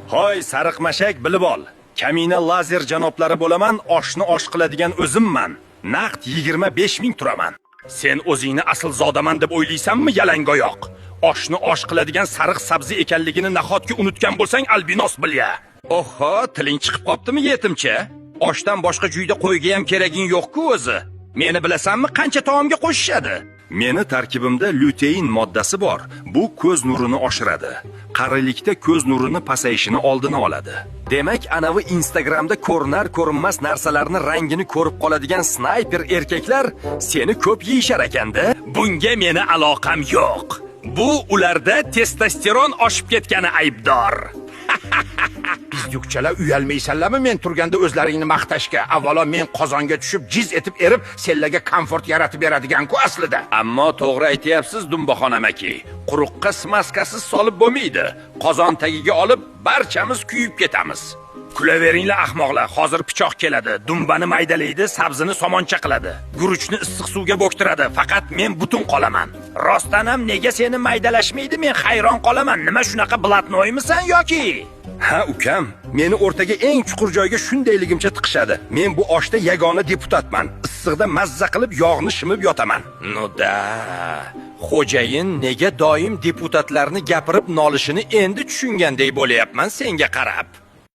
Hoy, sariq mashak, bilib ol. Kamina lazer janoblari bo'laman, oshni osh qiladigan o'zimman. Naqd 25 ming turaman. Sen o'zingni aslzodaman deb o'ylaysanmi, yalangoyoq? Oshni osh qiladigan sariq sabzi ekanligini nahotki unutgan bo'lsang, albinos bilya. Oho, tiling chiqib qoptimi, yetimcha? Oshdan boshqa joyda qo'yga ham keraging yo'q-ku o'zi. Meni bilasanmi, qancha taomga qo'shishadi? Meni tarkibimda lutein moddasi bor. Bu ko'z nurini oshiradi. Qarilikda ko'z nurini pasayishini oldini oladi. Demak, anavi Instagramda ko'rinar ko'rinmas narsalarni rangini ko'rib qoladigan snayper erkaklar seni ko'p yeyishar ekanda. Bunga meni aloqam yo'q. Bu ularda testosteron oshib ketgani aybdor. Пиздюк chalar, uyalmaysanlarmi men turganda o'zlaringni maqtashga? Avvalo men qozonga tushib, jiz etib erib, senlarga komfort yaratib beradigan-ku aslida. Ammo to'g'ri aytyapsiz, Dumbaxon amaki. Quruqqa смазка siz solib bo'lmaydi. Qozon tagiga olib barchamiz kuyib ketamiz. Kulaveringlar, ahmoqlar, hozir pichoq keladi. Dumbani maydalaydi, sabzini somoncha qiladi. Guruchni issiq suvga bo'ktiradi. Faqat men butun qolaman. Rostdan ham nega seni maydalashmaydi, men hayron qolaman. Nima, shunaqa блатной misan yoki? Ha, ukam, meni o'rtaga eng chuqur joyga shundayligimcha tiqishadi. Men bu oshda yagona deputatman. Issiqda mazza qilib yog'ni shimib yotaman. Ну да. Xo'jayin nega doim deputatlarni gapirib nolishini endi tushungandek bo'lyapman senga qarab.